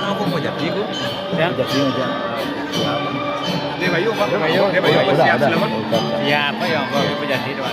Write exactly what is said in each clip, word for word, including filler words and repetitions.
Apa mau jadi, Bu? Ya. Jadi aja. Dia Bayu, Pak. Bayu, dia Bayu, Pak. Siap, silakan. Siap, Pak, ya, Pak. Jadi, Pak.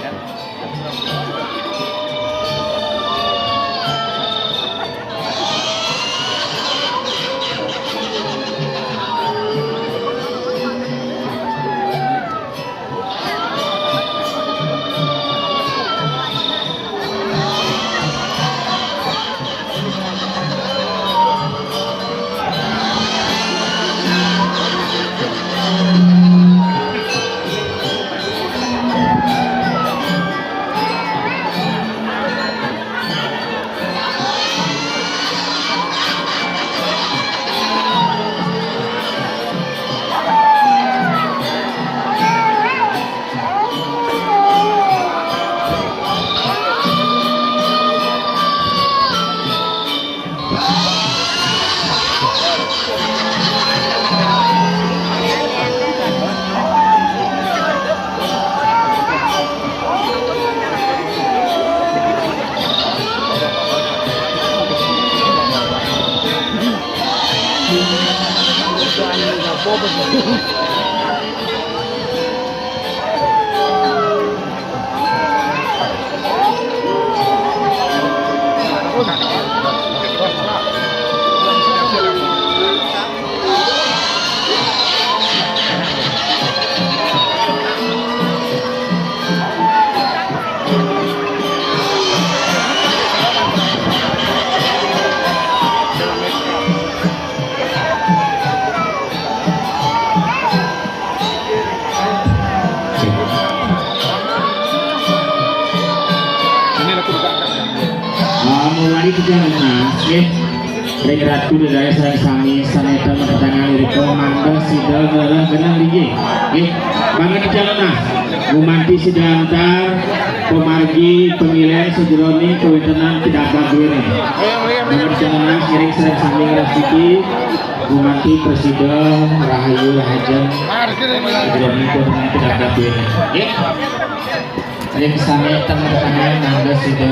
Ah, mulai kita, nah, nggih. Ring Ratu Dedaya sareng sami sané temu tetangan irika mangga sida ngelah genah linggih. Nggih, mangga kita, nah. Gumanti sida antar pamargi pamilih sajeroning kawéntenan kidang gagéné. Mangga kita, nah, iring sareng sami ngrastiti. Gumanti prasida rahayu rahajeng. Sajeroning kawéntenan kidang gagéné. Nggih. Ring sané tengah-tengah mangga sida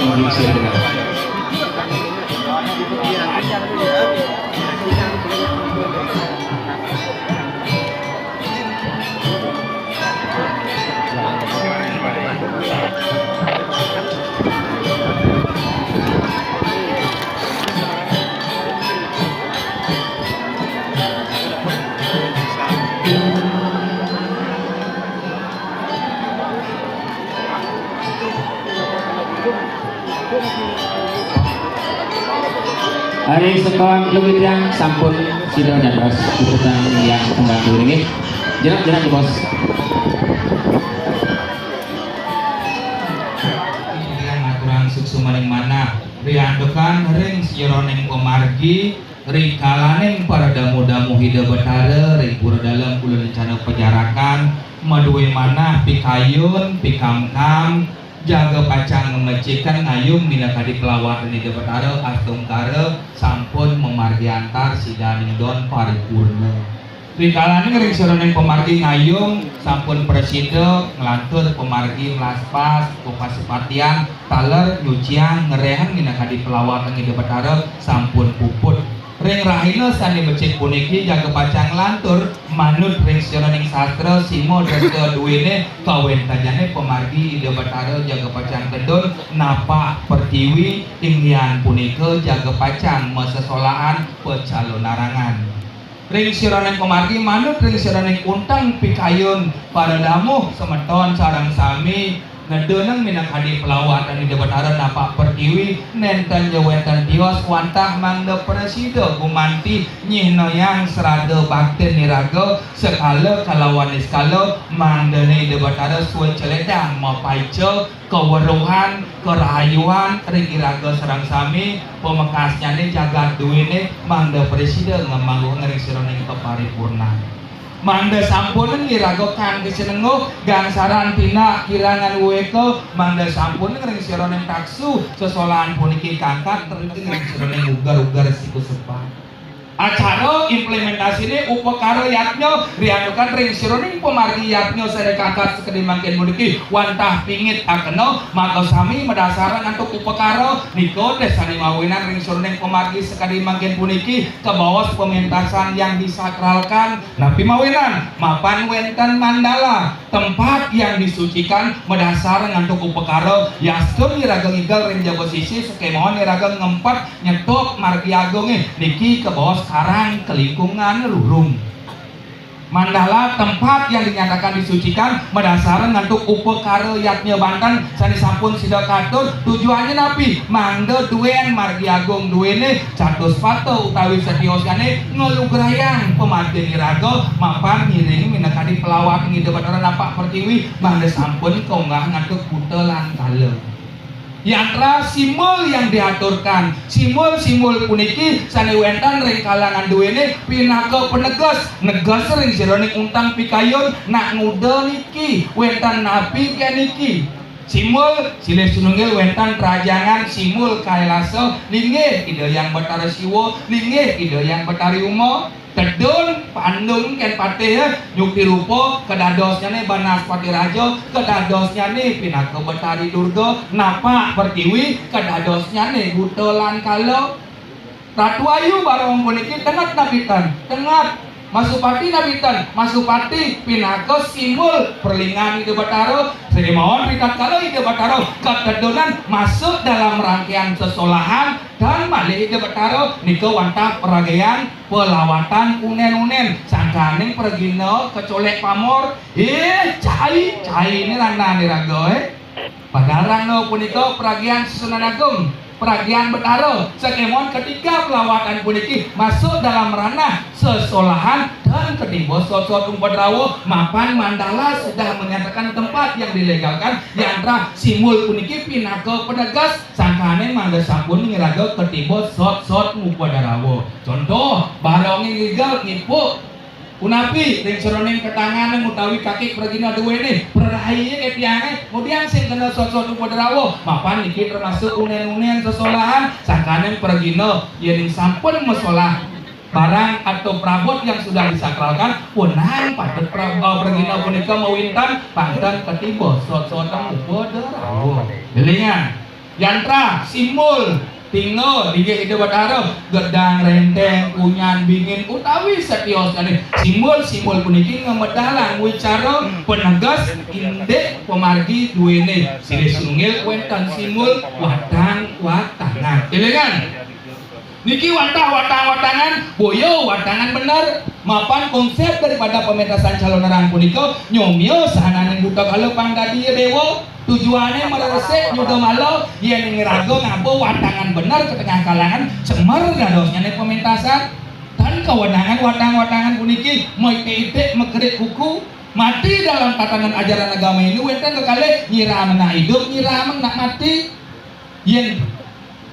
ngunjuk sira. Ari sekolah lebih tiang sampun sida nyatos puputan yang tunggal dulu nggih. Jenak-jenak, Bos. Titiang ngaturang suksmaning manah riantukan ring sajeroning pamargi, rikalaning para damu-damu Ida Betara ring pura dalem kula lencana pajarakan, madue manah pikayun, pikamkam, jaga pacang ngamecikan ngayum minakadi pelawatan Ida Betara astungkara sampun mamargi antar sidaning don paripurna. Rikalaning ring sajeroning pamargi ngayum sampun prasida nglantur pamargi mlaspas, upasupatian, taler, nyuciang, ngrehang minakadi pelawatan Ida Betara sampun puput. Ring rahina sane becik puniki jaga pacang nglantur manut ring sajeroning sastra sima dresta duene kawentenjane pamargi Ida Betara jaga pacang tedun napak pertiwi, inggihan punika jaga pacang masesolahan pacalonarangan. Ring sajeroning pamargi manut ring sajeroning unteng pikayun para damuh semeton sareng sami nedunang minakadi pelawatan Ida Betara napak pertiwi, nenten ja wenten tios wantah mangda prasida gumanti nyihnayang srada baktin iraga sekala kalawan niskala, mangdane Ida Betara suwai celedang mapaica kaweruhan, karahayuan ring iraga sareng sami, pamekasnyane jagat duene mangda prasida ngamangguhang ring sajeroning kaparipurnan. Mangda sampunang iraga kang kasinengguh, gangsaran pinak kilangan weka, mangda sampunang ring sajeroning taksu sesolahan puniki kangkat terutama ring sajeroning uger-uger sikusepan. Acara implementasine upakara yadnya riantukan ring sajeroning pamargi yadnya sane kangkat sakadi mangkin puniki wantah pingit akena, maka sami madasarang antuk upakara nika deh sane mawinan ring sajeroning pamargi sakadi mangkin puniki kabaos pementasan yang disakralkan. Napi mawinan? Mapan wenten mandala, tempat yang disucikan, madasar ngantuk upakara, yastun iraga ngigel ring jaba sisi, sakemawon iraga ngempet nyetuk margi agunge, niki kabaos karang kalingkungan rurung. Mandala tempat yang dinyatakan disucikan, madasar ngantuk upakara yadnya banten sane sampun sida katur. Tujuannya napi? Mangda duen margi agung duene catuspata utawi setiosane nglugrayang pamargin iraga mapan ngiring minakadi pelawat Ida Batara napak pertiwi, mangda sampun kaunggah ngantuk buta lan kala. Yantra simbol yang diaturkan. Simbol-simbol puniki sane wenten ring kalangan duene pinaka penegas, negas ring sajeroning untang pikayun, nak nguda niki, wenten napi ke niki. Simbol silih sinunggil wenten trajangan simbol kailasa, linggih Ida Hyang Batara Siwa, linggih Ida Hyang Batari Uma. Tedun pandung ken patih, nyukti rupa, kadadosnyane Banaspati Raja, kadadosnyane pinaka Batari Durga, napak pertiwi, kadadosnyane buta lan kala. Ratu Ayu barong puniki tenget napi ten, tenget. Masupati napi ten, Masupati pinaka simbol perlingan Ida Batara. Sane mawon ritatkala Ida Batara katedunan masuk dalam rangkaian sesolahan, dan malih Ida Batara nika wantah pragayan pelawatan unen-unen, sangkaning pragina kecolek pamor. Eh, cai, cai ini ranane raga, eh. Padahal rangda punika pragian Susunan Agung, pragian Betara. Sakemon ketika pelawatan puniki masuk dalam ranah sesolahan dan ketiba sot-sot upadrawa, mapan mandala sudah menyatakan tempat yang dilegalkan, yantra simbol puniki pinaka penegas sangkane mangda sampun ngiraga ketiba sot-sot upadrawa. Contoh, baronge ngigel ngipuk. Punapi ring sajeroning ketangan utawi kaki pragina duene, prarahiye ke tiange, ngudiang sing kena sot-sot upadrawa, mapan niki termasuk unen-unen sesolahan, sangkaning pragina, yening sampun masolah barang atau prabot yang sudah disakralkan, punang patut pra-, eh, pragina punika mawintan, pantang ketiba sot-sot upadrawa. Elingan. Yantra, simbol, tinga, linggih Ida Batara, gedang, renteng, punyan, bingin, utawi setiosnyane. Simbol-simbol puniki ngamedalang wicara penegas indik pamargi duene. Silih sinunggil wenten simbol watang-watangan. Elingan. Niki wantah watang-watangan, boya watangan bener. Mapan konsep daripada pementasan calonarang punika, nyomia sahananing buta kala pang dadi déwa. Tujuané mareresik nyuda mala, yén iraga ngaba watangan bener ka tengah kalangan, semer dadosnyané pementasan. Tan kawenangan watang-watangan puniki maitik-itik makerik kuku. Mati dalam tatanan ajaran agama Hindu wénten kekalih nyiram nak idup, nyiram nak mati. Yén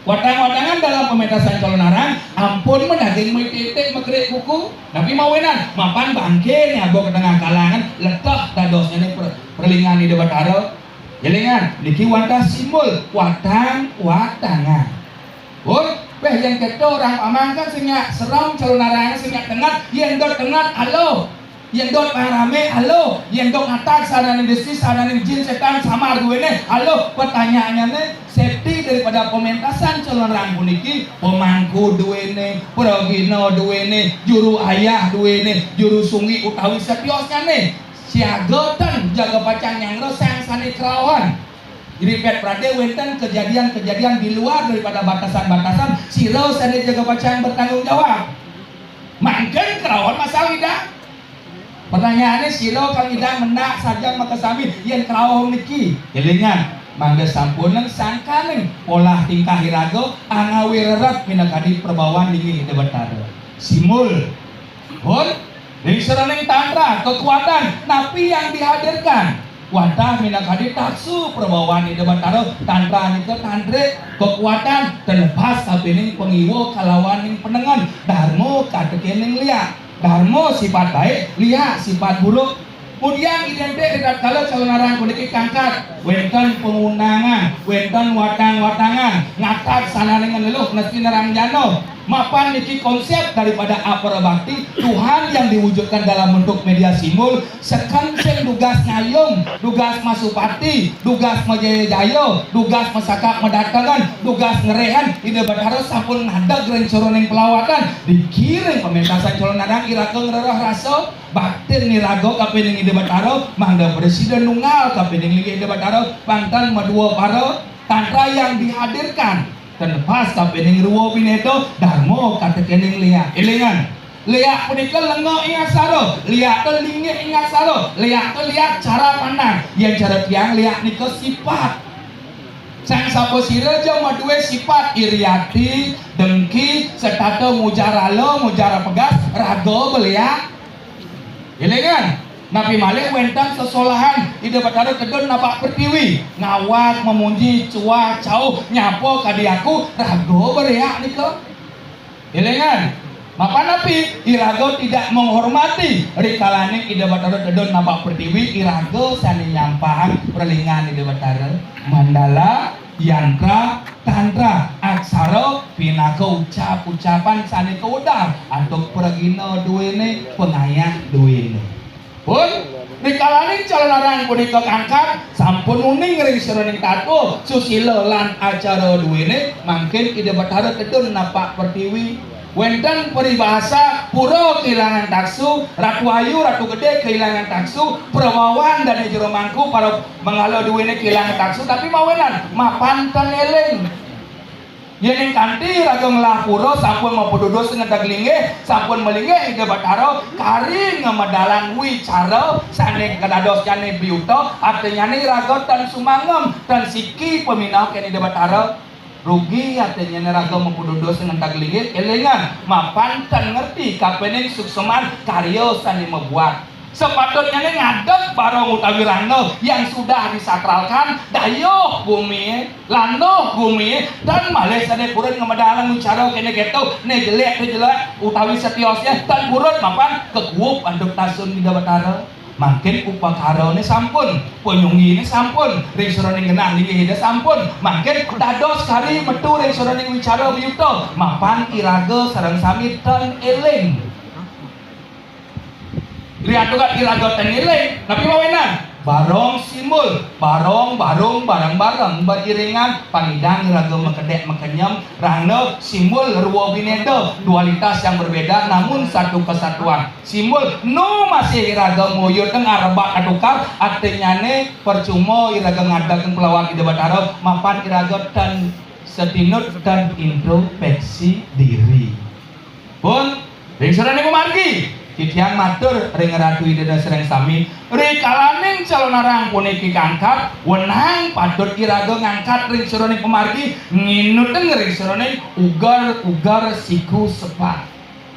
watang-watangan dalam pementasan calonarang, ampun madaging maitik-itik makerik kuku. Napi mawinan? Mapan bangké nyaba ka tengah kalangan, leteh dadosnyané per-, perlingan Ida Batara. Élingang, niki wantah simbol watang-watangan. Pun, béh yén kéto orang amang kan sing nyak serem calonarang, sing nyak tenget, yén dot tenget, aluh. Yén dot pang ramé, aluh. Yén dot ngatak sahananing desi, sahananing jin, sétan, samar duéné, aluh. Pertanyaannyané, safety daripada pementasan calonarang puniki, pemangku duéné, pragina duéné, juru ayah duéné, juru sunggi utawi setiosnyané. Siaga tan jaga pacang nyanggra sang sané kerauhan. Jadi, Pét Pradé wénten kejadian-kejadian di luar daripada batasan-batasan, sira sané jaga pacang bertanggung jawab. Mangkin kerauhan masal ngidang. Pertanyaanné, sira kang ngidang mendak sajang makasami yén kerauh niki. Élingang, mangda sampunang sangkaning polah tingkah iraga angawi rerep minakadi prabawan linggih Ida Batara. Simbol. Pun, ring sajeroning tantra, kekuatan, napi yang dihadirkan? Wantah minakadi taksu prabawan Ida Batara, tantra nika tantrik, kekuatan, ten lepas kapining pangiwa kalawaning panengen, darma katekening liak. Darma sifat baik, liak sifat buruk. Kemudian identik ritatkala calonarang puniki kangkat, wénten pangundangan, wénten watang-watangan, ngatak sahananing leluh nesti nerangjana. Mapan niki konsep daripada apara bakti, Tuhan yang diwujudkan dalam bentuk media simbol, seken sing dugas ngayum, dugas masupati, dugas majaya-jaya, dugas masakap madatengan, dugas ngeréhan, Ida Batara sampun ngadeg ring sajeroning palawatan, dikiring pementasan calonarang iraga ngrereh rasa, baktin iraga kapining Ida Batara, mangda prasida nunggal kapining linggih Ida Batara, pang tan madua para, tantra yang dihadirkan. Ten lepas kapining rwa bineda, darma katekening liak. Élingang. Liak punika lenga ing aksara, liak té linggih ing aksara, liak té liak cara pandang. Yén cara tiang, liak nika sifat. Sang sapasira ja madué sifat iri ati, dengki, setata mujarala, mujara pegas, raga beliak. Élingang, napi malih wénten sesolahan Ida Batara tedun napak pertiwi, ngawag, mamunyi, cuah, cauh, nyapa kadi aku, raga beriak nika. Élingang, mapan napi? Iraga tidak menghormati rikalaning Ida Batara tedun napak pertiwi, iraga sané nyampahang pralingan Ida Batara. Mandala, yantra, tantra, aksara, pinaka ucap-ucapan sané kawedar antuk pragina duéné, pangayah duéné. Pun, rikalaning calonarang punika kangkat, sampun uning ring sajeroning tatwa, susila lan acara duéné, mangkin Ida Batara tedun napak pertiwi. Wénten paribasa, pura kélangan taksu, Ratu Ayu, Ratu Gedé kélangan taksu, prabawan dané jero mangku, para manggala duéné kélangan taksu, tapi mawinan, mapan ten éling. Yéning kanti raga ngelah pura sampun mapadudus ngedeg linggih, sampun malinggih Ida Batara, kari ngamedalang wicara sané kadadosnyané biuta, artinyané raga tan sumangem, tan siki paminakén Ida Batara. Rugi artinyané raga mapadudus ngedeg linggih, élingang, mapan tan ngerti kapining suksman karya sané mabuat. Sepatutnyané ngadeg barong utawi rangda yang sudah disakralkan, dayuh gumi, landuh gumi, tan malih sané purun ngamedalang wicara kéné kéto, né jelék, né jelék, utawi setiosnya, tan purun mapan kakuup antuk tasun Ida Batara. Mangkin upakarané sampun, panyungginé sampun, ring sajeroning genah linggih Ida sampun, mangkin dados kari metu ring sajeroning wicara biuta, mapan iraga sareng sami tan éling. Riantukan iraga ten éling, napi mawinan? Barong simbol, barong, barung, bareng-bareng, beriringan, pang nyidang iraga makedék makenyem, rangda, simbol, rwa bineda, dualitas yang berbeda, namun satu kesatuan. Simbol, nu masih iraga moyod ngarebak atukar, artinyané percuma iraga ngadeg pelawan Ida Batara, mapan iraga ten Satinut tan introspeksi diri. Pun, ring sajeroning pamargi, titiang matur ring Ratu Ida Dané sareng sami, rikalaning calonarang puniki kaangkat, wenang patut iraga ngangkat ring sajeroning pamargi, nginutin ring sajeroning uger-uger siku sepat.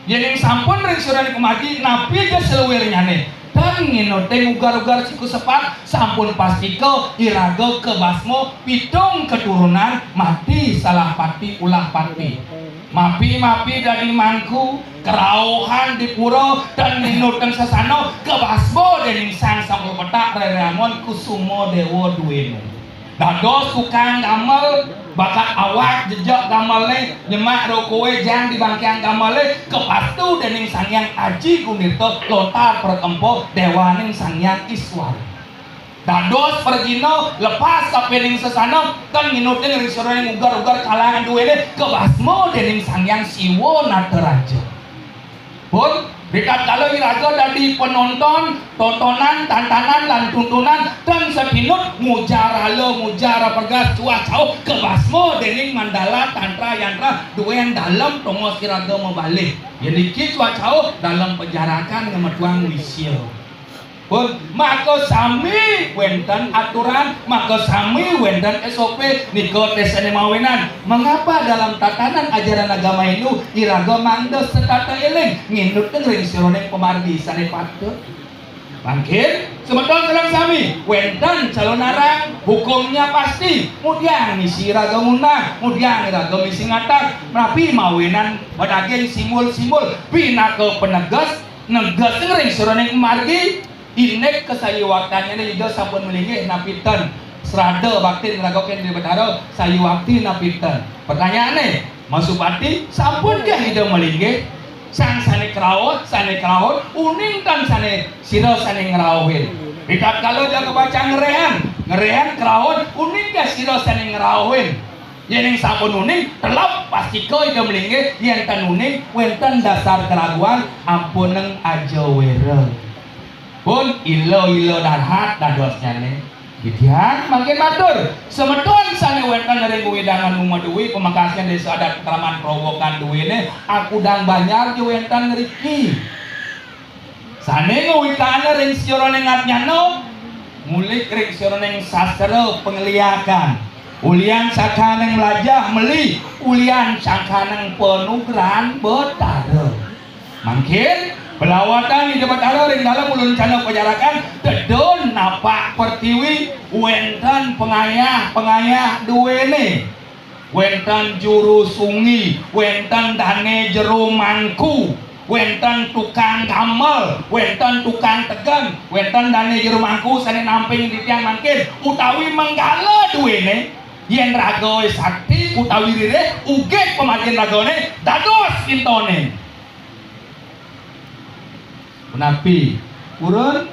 Yéning sampun ring sajeroning pamargi, napi ja saluirnyané, tan nginutin uger-uger siku sepat, sampun pastika iraga kabasma, pitung katurunan mati salah pati ulah pati. Mapi-mapi dadi mangku, karauhan di pura, tan nginutin sesana, kabasma déning Sang Sambung Petak, rereangan Kusuma Déwa Duéna. Dados tukang gamel, bakat awak jejak gamelé, nyemak rokoké jang di bangkiang gamelé, kapastu déning Sang Hyang Aji Gunirta lontar prakempa déwaning Sang Hyang Iswara. Dados prajina lepas kapining sesana, tan nginutin ring sajeroning uger-uger kalangan duéné, kabasma déning Sang Hyang Siwa Nataraja. Pun, ritatkala iraga dadi panonton, tontonan, tantanan, lan tuntunan, tan satinut mujarala, mujara pergas, cuah cauh, kabasma déning mandala, tantra, yantra, duén dalem, tongos iraga mabalih. Yén niki cuah cauh, dalem penjarakan ngametuang wisia. Pun, maka sami wénten aturan, maka sami wénten S O P, nika té sané mawinan. Mengapa dalam tatanan ajaran agama Hindu, iraga mangda setata éling, nginutin ring sajeroning pamargi sané patut? Mangkin, semeton sareng sami, wénten calonarang, hukumnya pasti, ngudiang misi iraga ngundang, ngudiang iraga misi ngatak, napi mawinan madaging simbol-simbol, pinaka peneges, neges ring sajeroning pamargi, Indik kasayuwaktannyané Ida sampun malinggih napi ten? Srada baktin ngragokin Ida Batara sayuwakti napi ten? Pertanyaanné, Masupati, sampun keh Ida malinggih? Sang sané kraos, sané kraos, uning tan sané sira sané ngrauhin. Ritatkala jaga baca ngeréhan, ngeréhan kraos, uning keh sira sané ngrauhin. Yéning sampun uning, telep pastika Ida malinggih, yén tan uning, wénten dasar keraguan, ampunang aja wéra. Pun ila-ila dahat dadosnyané. Titiang mangkin matur, semeton sané wénten ring wewidangan Uma Dwi, pamekasnyané Désa Adat Pakraman Probokan Dwiné, akudang banjar ja wénten ngriki. Sané ngawikana ring sajeroning adnyana, ngulik ring sajeroning sastra pangliakan, ulian sangkaning mlajah meli, ulian sangkaning panugrahan Betara. Mangkin, palawatan Ida Batara ring dalem ulun cana pajarakan, tedun napak pertiwi, wénten pangayah-pangayah duéné. Wénten juru sunggi, wénten dané jero mangku, wénten tukang gamel, wénten tukang tegen, wénten dané jero mangku sané namping titiang mangkin, utawi manggala duéné, yén ragané sakti utawi ririh, ugig pamargin ragané, dados pintonin. Punapi? Purun?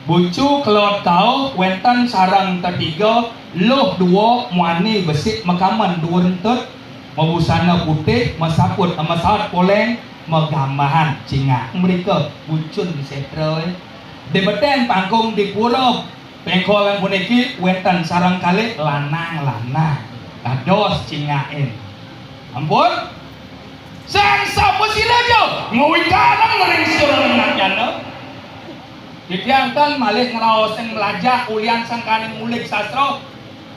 Bucu kelod kauh wénten sareng tetiga, luh dua, muani besik makamen duur entut, mabusana putih, masaput, masaut poléng, magambahan cingak. Mrika bucun sétra, é. Di beteng pangkung di pura Pengkolan puniki wénten sareng kalih lanang-lanang. Dados cingakin. Ampun. Sang sapa sira ja ngawikareng ring sira ngenatnyana? Titiang tan malih ngraosang mlajah ulian sangkaning ngulik sastra.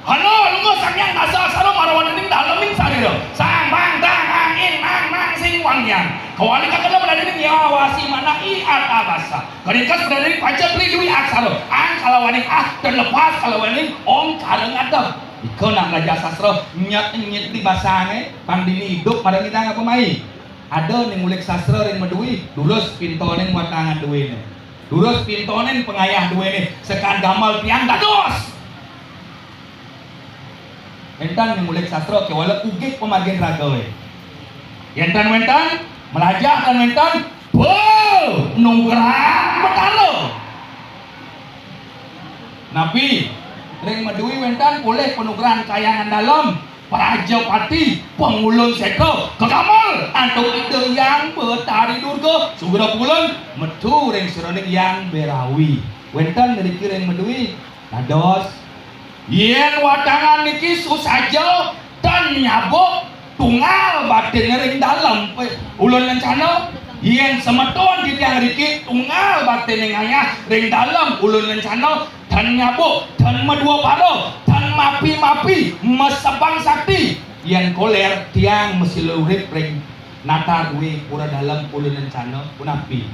Hana, lunga Sang Hyang Dasa Aksara marawaning daleming sarira. Sang bang dang ang ing nang nang sing wangian. Kawali kakena madaning nyawasi manah i atabasa. Karikas madaning panca tri dwi aksara. Ang kalawaning ah, terlepas kalawaning om kareng adem. Ika nak mlajah sastra, nyat nyit di basane, pang dini idup marang idang apa mai. Ada ning ngulik sastra ring madui, durus pintoning watangan duene. Durus pintoning pangayah duene, sekan gamal tiang dados. Wénten ning ngulik sastra kéwala ugig pamargin ragae. Yén tan wénten, mlajah tan wénten, beuh, nugrahan Betara. Napi? Ring madui wénten polih panugrahan Kahyangan Dalem, Prajapati, Pangulun Sétra, kakamal antuk Ida Hyang Betari Durga, sugra pulun, metu ring sajeroning Hyang Berawi. Wénten ngriki ring madui, dados Yén watangan niki susaja tan nyabuk tunggal batinné ring dalem, eh, ulun lencana, yén semeton titiang riki tunggal batinné ngayah ring dalem ulun lencana, tan nyabuk, tan madua para, tan mapi-mapi, masebang sakti, yén kolér tiang masila urip ring natar dué pura dalem ulun lencana, punapi?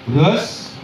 Terus,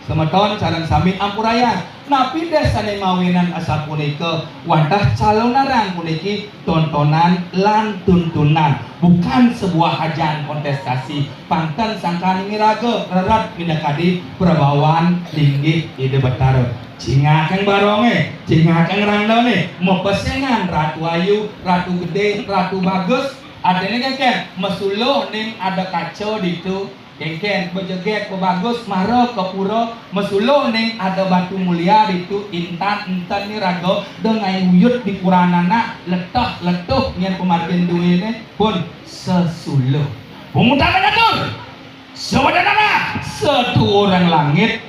semeton sareng sami ampurayang. Napi deh sané mawinan asapunika, wantah calonarang puniki tontonan lan tuntunan, bukan sebuah ajang kontestasi. Pang ten sangkan miraga rered minakadi prabawan linggih Ida Batara. Cingakang barongé, cingakang rangdané, mapesengan Ratu Ayu, Ratu Gedé, Ratu Bagus, artiné kénkén, masuluh ning ada kaca ditu, kénkén, bejegég, bebagus, mara ka pura, masuluh ning ada batu mulia ditu, intan enten niraga, da ngaé uyut di purana nak, leteh, letuh, nyén pamargin duéné, pun sesuluh. Pungutan ngatur, sawadan anak, satuurang langit,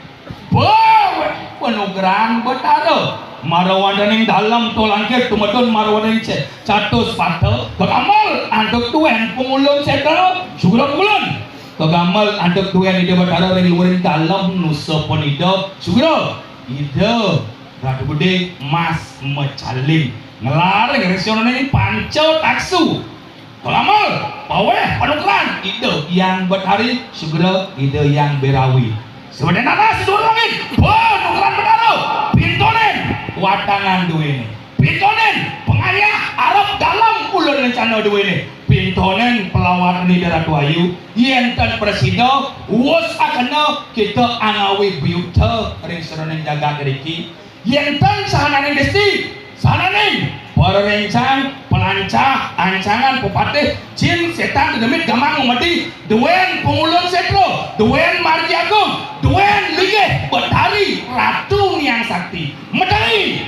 Bawé panugrahan Batara, mara wéntening dalem tolangkir tumedun mara wéntening ce-, catus pata, kagamel antuk duén pangulun sétra, sugra pangulun. Kagamel antuk duén Ida Batara ring luhuring dalem nusa panida, sugra Ida Ratu Gedé Mas Macaling. Nglaring ring siunaning panca taksu. Kagamel, pawéh, panugrahan, Ida Hyang Betari, sugra Ida Hyang Bérawi. Sawadan anak satuurang langit, panugrahan Betara, pintonin watangan duéné. Pintonin pangayah arep dalem ulun lencana duéné. Pintonin palawatan Ida Ratu Ayu, yén ten prasida, wus akena kita angawi biuta ring sajeroning jagat riki. Yén ten sahananing desti, sahananing para réncang, pelancah, ancangan, pepatih, jin, sétan, dedemit, gamang, memedi, duén pangulun sétra, duén margi agung, duén linggih Betari Ratu Niang Sakti. Meteri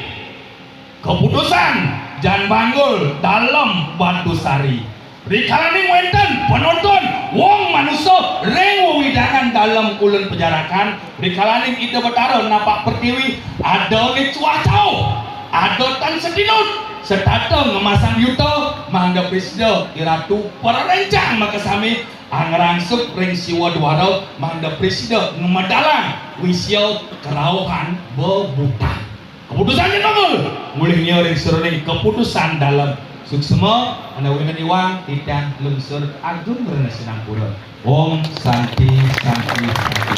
keputusan Jan Banggul Dalem Batu Sari. Rikalaning wénten panonton, wong manusa ring wewidangan dalem ulun pajarakan, rikalaning Ida Betara napak pertiwi, ada né cuacau, ada tan satinut, setata ngemasang yuta, mangda prasida iratu para réncang makasami angrangsuk ring siwa duara, mangda prasida ngamedalang wisia kerauhan bebutah. Keputusan Jan Banggul, mulih nya ring sajeroning keputusan dalem. Suksma, anawinan iwang, titiang lungsur agung rena sinampura. Om Santi, Santi, Santi.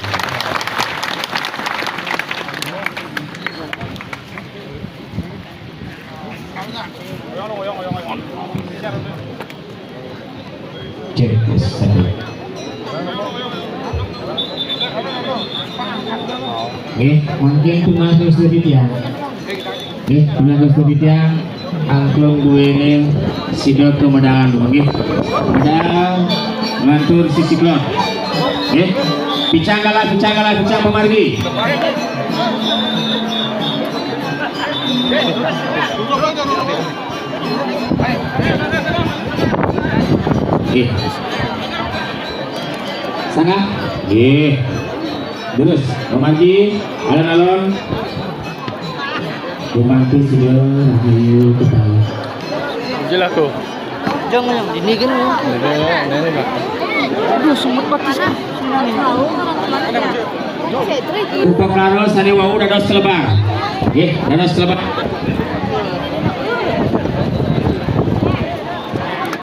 Cek, tes, satu. Nggih, mangkin tunas nunas titiang. Nggih, tunas nunas titiang, angklung duéné sida kamedalan, nggih. Medal ngantur sisi kulon. Nggih. Picang galah, picang galah, picang pamargi. Nggih. Sanggah? Nggih. Terus, pamargi, alon-alon. Pembantu sudah, rahayu, kepala. Jelas tuh. Jangan yang ini kan. Ini, ini, ini. Aduh, semut batis. Upakara sané wau dados kalebar. Nggih, dados kalebar.